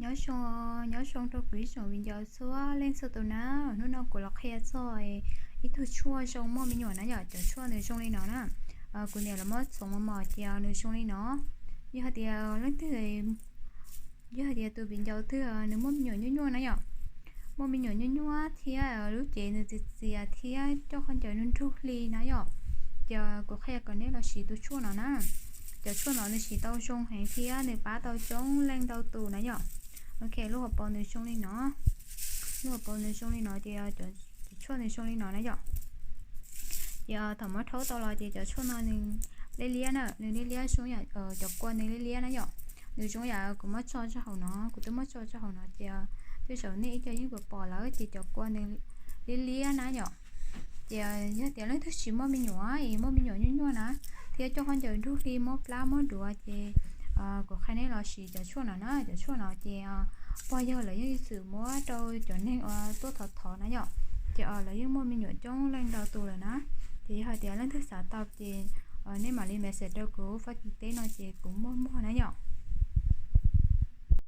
Nyob zoo, nyob zoo rau kuv ib tsoom viv ncaus txhua leej txhua tus na. Hnub no kuv los qhia txog ib tug tshuaj zoo muaj me nyuam na yom. Cov tshuaj nws zoo li no na. Kuv niam los muab txhoov mos mos ces nws zoo li no. Yog hais tias leej twg, yog hais tias tus viv ncaus twg nws muaj me nyuam nyuaj nyuaj na yom, muaj me nyuam nyuaj nyuaj thiab lub cev nws txias txias thiab coj qhov ncaws nws nrug hli na yom, ces kuv qhia kom nej los siv tus tshuaj no na. Cov tshuaj no nws siv tau zoo heev thiab nws pab tau coob leej ntau tus na yom. Ok, lub hauv paus nws zoo li no. Lub hauv paus nws zoo li no ces cov tshuaj nws zoo li no na yom. Ces thaum muab rhaub tau los ces cov tshuaj no nws liab liab na, nws liab liab zoo yam cov kua nws liab liab na yom. Nws zoo yam kuv muab tso rau hauv no, kuv twb muab tso rau hauv no ces tej zaum nej ib co yeej pom lawm ces cov kua nws liab liab na yom. Ces yog tias leej twg tsis muaj me nyuam es muaj me nyuam nyuaj nyuaj na, thiab coj qhov ncaws nrug hli muab plab muab duav ces kuv qhia nej los siv cov tshuaj no na. Cov tshuaj no ces pog yawg lawv yeej xwm muab rau cov neeg uas tuaj thov thov na yom, ces lawv yeej muaj me nyuam coob leej ntau tus lawm na. Ces yog hais tias leej twg xav tau ces nej mam li message rau kuv, Fab Kis teb no ces kuv muaj muag na yom.